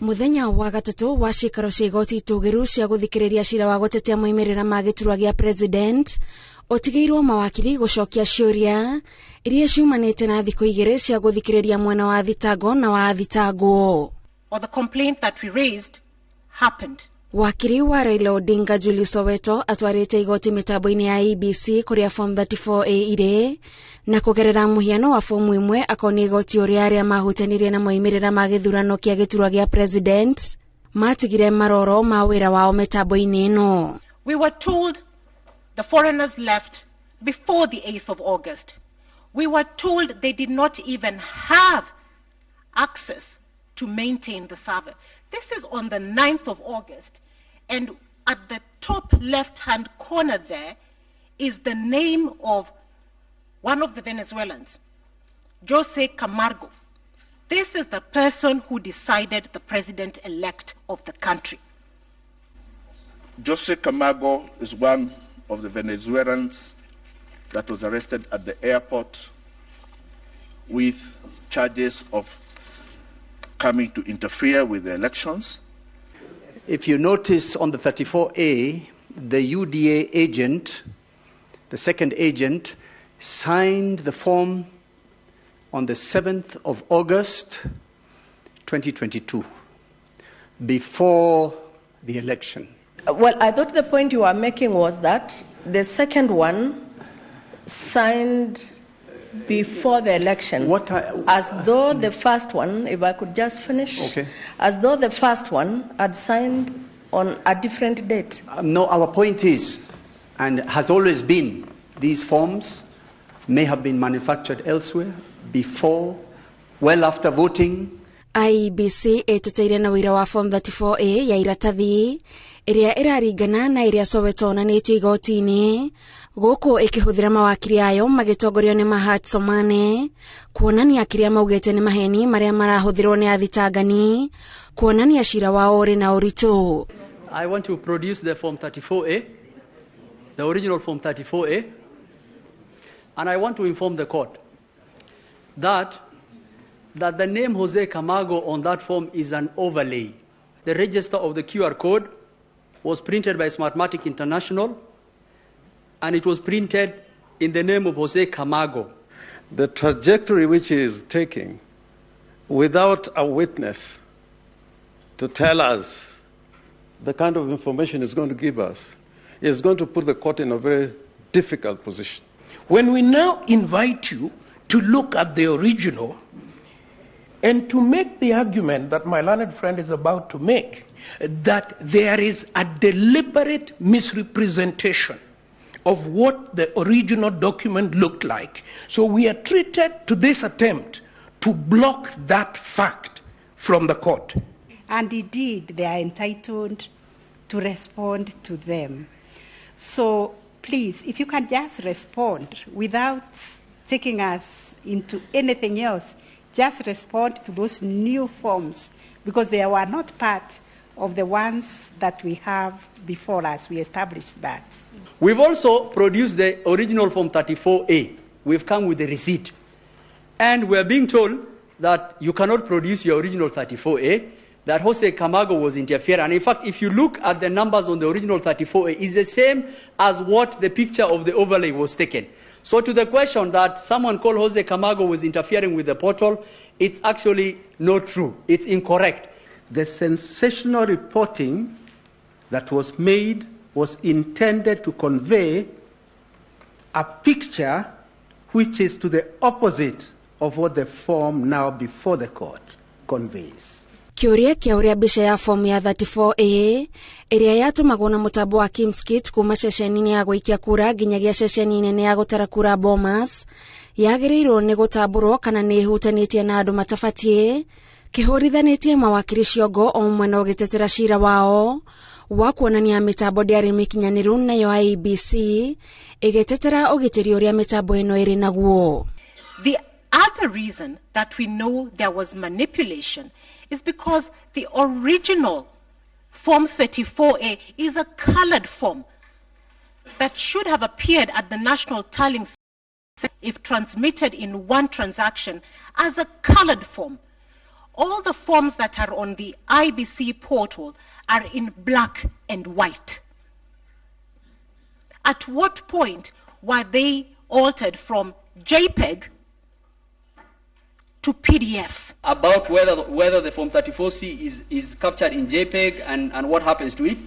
Muthenya wa gatatu wa ciikaro cia igoti itugiru cia guthikiriria cira wa gutetea moimirira ma giturwa gia president utigirwo mawakiri gucokia ciuria iria ciumanite na thiku igiri cia guthikiriria mwena wa thitango na wa thitangwo. Or the complaint that we raised happened. Wakiri wa Raila Odinga Julie Soweto atwarite igoti mitambo-ini ya IEBC kuria form 34A iri na kugerera muhiano wa fomu imwe akonia igoti uria aria mahutanirie na moimirira ma githurano kia giturwa gia president matigire maroro ma wira wao mitambo-ini ino. We were told the foreigners left before the 8th of August. We were told they did not even have access to maintain the server. This is on the 9th of August, and at the top left-hand corner there is the name of one of the Venezuelans, Jose Camargo. This is the person who decided the president-elect of the country. Jose Camargo is one of the Venezuelans that was arrested at the airport with charges of coming to interfere with the elections. If you notice on the 34A, the UDA agent, the second agent, signed the form on the 7th of August, 2022, before the election. Well, I thought the point you were making was that the second one signed before the election. As though the first one, if I could just finish, okay. As though the first one had signed on a different date. No, our point is, and has always been, these forms may have been manufactured elsewhere, before, well after voting. IEBC ĩteteire na wĩra wa form 34A ya iratathi ĩrĩa ĩraringana na ĩrĩa Soweto onanĩtio igoti-inĩ gũkũ ĩkĩhũthĩra mawakiri ayo magĩtongorio nĩ Mahat Somane kuonania kĩrĩa maugĩte nĩ maheni marĩa marahũthĩrwo nĩ athitangani kuonania cira wao ũrĩ na ũritũ. I want to produce the form 34A, the original form 34A, and I want to inform the court that the name Jose Camargo on that form is an overlay. The register of the QR code was printed by Smartmatic International, and it was printed in the name of Jose Camargo. The trajectory which he is taking, without a witness to tell us the kind of information he's going to give us, is going to put the court in a very difficult position. When we now invite you to look at the original and to make the argument that my learned friend is about to make, that there is a deliberate misrepresentation of what the original document looked like. So we are treated to this attempt to block that fact from the court. And indeed, they are entitled to respond to them. So please, if you can just respond without taking us into anything else, just respond to those new forms, because they were not part of the ones that we have before us. We established that. We've also produced the original form 34A. We've come with the receipt. And we're being told that you cannot produce your original 34A, that Jose Camargo was interfering. And in fact, if you look at the numbers on the original 34A, it's the same as what the picture of the overlay was taken. So to the question that someone called Jose Camargo was interfering with the portal, it's actually not true. It's incorrect. The sensational reporting that was made was intended to convey a picture which is to the opposite of what the form now before the court conveys. Kĩũria kĩa ũrĩa mbica ya fomu ya 34A ĩrĩa yatũmagwo na mũtambo wa Kimskit kuma ceceni-inĩ ya gũikia kura nginyagia ceceni nene ya gũtara kura Bomas yagĩrĩirwo nĩ gũtambũrwo kana nĩ ĩhutanĩtie na andũ matabatiĩ kĩhũrithanĩtie mawakiri ciongo o mwena ũgĩtetera cira wao wa kuonania mĩtambo ndĩarĩ mĩkinyanĩru nayo IEBC ĩgĩtetera ũgitĩri ũrĩa mĩtambo ĩno ĩrĩ naguo. The other reason that we know there was manipulation is because the original Form 34A is a colored form that should have appeared at the National Tallying Center if transmitted in one transaction as a colored form. All the forms that are on the IEBC portal are in black and white. At what point were they altered from JPEG to PDF? About whether the Form 34C is captured in JPEG and what happens to it,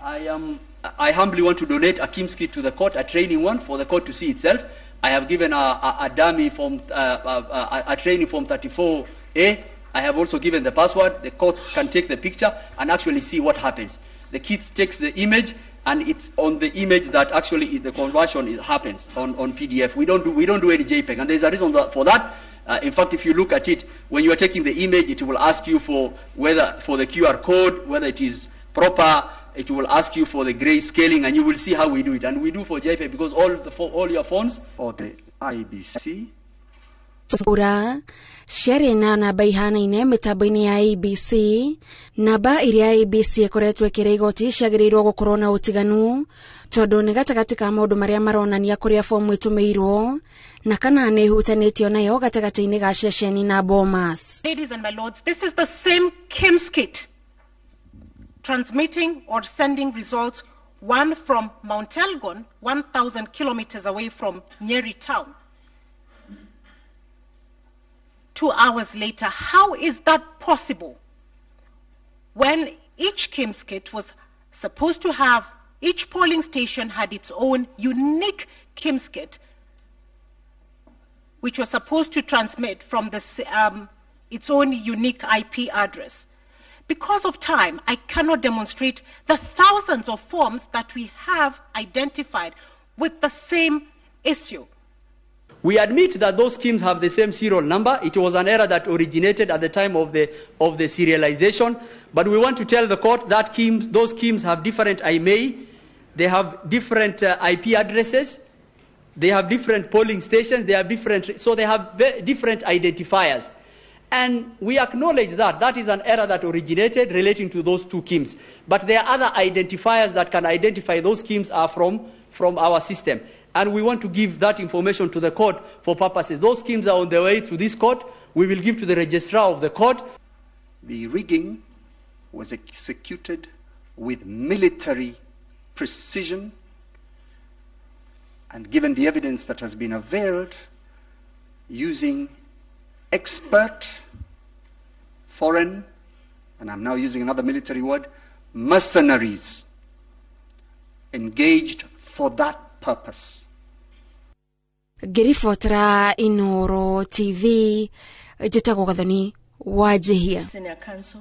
I humbly want to donate a KIMS kit to the court, a training one for the court to see itself. I have given a dummy form, a training Form 34A. I have also given the password. The courts can take the picture and actually see what happens. The kit takes the image, and it's on the image that actually the conversion happens on PDF. We don't do any JPEG, and there's a reason for that. In fact, if you look at it, when you are taking the image, it will ask you for the QR code, whether it is proper. It will ask you for the gray scaling, and you will see how we do it. And we do for JPEG because all your phones. Or the IEBC. Kura ciarĩ na namba ihanaine mĩtambo-inĩ ya IEBC. Namba iria IEBC ĩkoretwo ĩkĩra igoti ciagĩrĩirwo gũkorwo na ũtiganu tondũ nĩ gatagatĩ ka maũndũ marĩa maronania kũrĩa fomu ĩtũmĩirwo na kana nĩ ĩhutanĩtio nayo gatagatĩ-inĩ ga ceceni na Bomas. Ladies and my lords, this is the same KIMS kit transmitting or sending results, one from Mount Elgon, 1,000 kilometers away from Nyeri town. 2 hours later, how is that possible when each KIMS kit was supposed to have, each polling station had its own unique KIMS kit, which was supposed to transmit from the, its own unique IP address? Because of time, I cannot demonstrate the thousands of forms that we have identified with the same issue. We admit that those schemes have the same serial number. It was an error that originated at the time of the serialization. But we want to tell the court that those schemes have different IMEI, they have different IP addresses, they have different polling stations, they have different, so they have different identifiers. And we acknowledge that that is an error that originated relating to those two schemes. But there are other identifiers that can identify those schemes are from our system. And we want to give that information to the court for purposes. Those schemes are on the way to this court. We will give to the registrar of the court. The rigging was executed with military precision, and given the evidence that has been availed, using expert foreign, and I'm now using another military word, mercenaries engaged for that purpose. Ngĩribotera Inooro TV, njĩtagwo Gathoni Wanjihia. Senior Counsel.